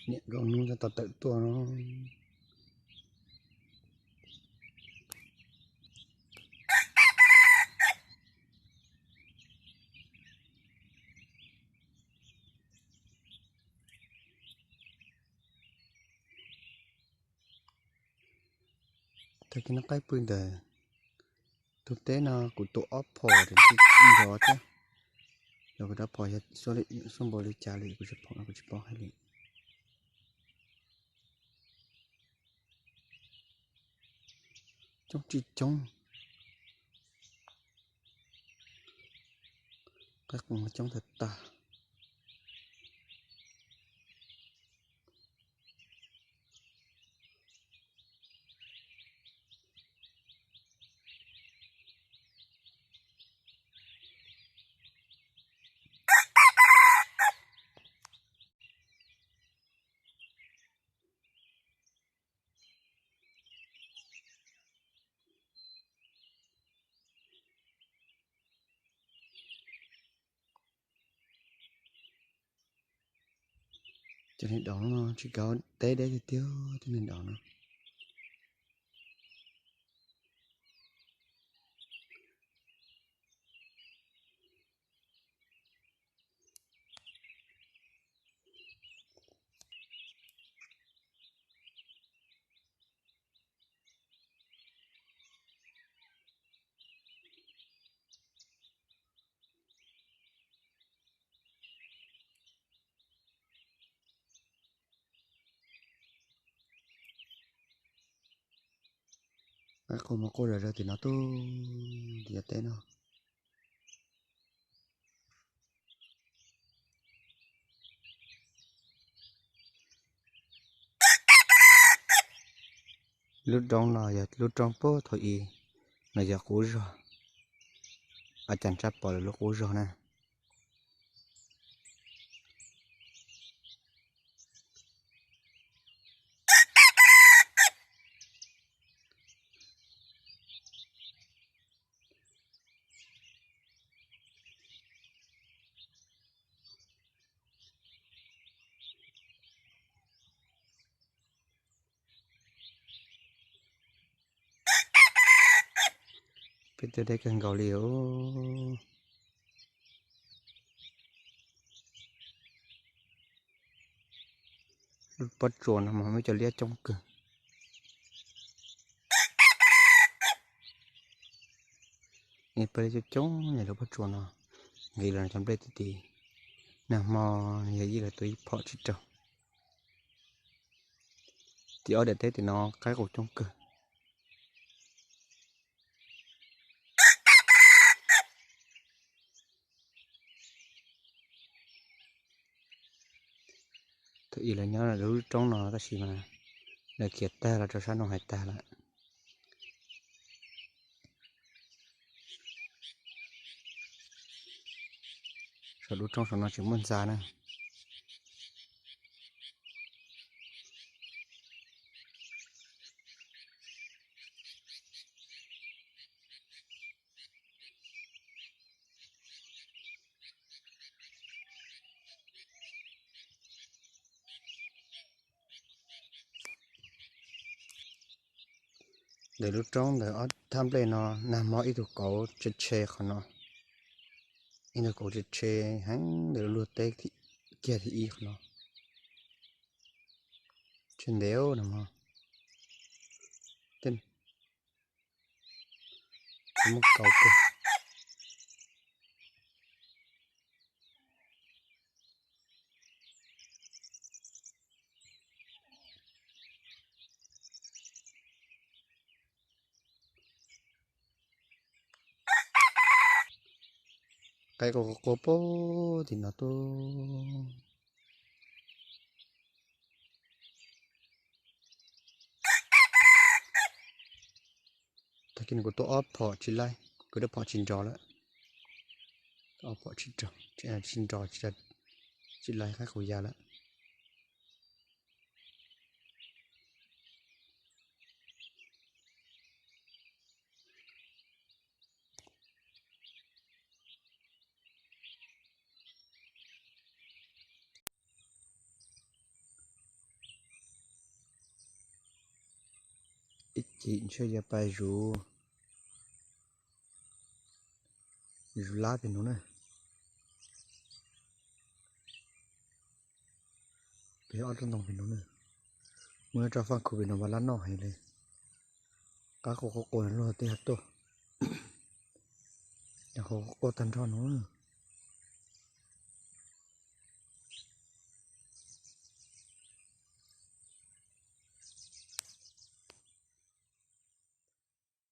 Niam nkauj hnub tau tawm tuaj no. Tag kis no qaib pw ntawm tus teb no kuv tua ob phom nrov thiab. Yog kuv rab phom xub npaum li cas li kuv tsis paub, kuv tsis paub hais li. Coob tsis coob, qaib qus coob tag tag. Cov neeg daus no tsis kav teb deb tiag tiag, cov neeg daus no. Qaib qus mas quaj zom zaws tim no tuaj, tim cov teb no. Lub roob no yog lub roob puag thaum ub, no yog qub zog, a cas ntsaj pom lawv lub qub zog na. Peb twb deb kawg nkaus li os. Lub pob tsuas no mas muaj cov liab coob kawg. Peb coob coob li lub pob tsuas no, nqis los cov nplej ti ti. Nag hmo yog ib los tua ib phom tsis raug. Tim ob daim teb tim no qaib qus coob kawg. Thaum ub lawv nyob lub roob no tab sis mas lawv khiav tag los rau sab no hais tag lawm. Saum lub roob saum no tsis muaj ntxa na. Ntawm lub roob ntawm ob thaj nplej no nag hmo ib tug kauv tshe tshe qhov no. Ib tug kauv tshe tshe heev ntawm lub luag teb kiag thib ib qhov no. Tshe ntev nag hmo. Muaj kauv kawg. Qaib qus quaj puag tim no tuaj. Tag kis no kuv tua ob phom tsis laib, kuv rab phom tsis nrov lawm. Ob phom tsis nrov, tsis nrov, tsis laib, qaib qus ya lawm. Ib chim ntshe yuav pais zuv, zuv lab pem nuav na. Pem ob tsob ntoo pem nuav na. Muaj ib tsob faaj khu pem nuav mas lab noj heev le. Qab quaj quaj quaj luag tej yog tuaj. Quaj quaj quaj tag nrho nuav.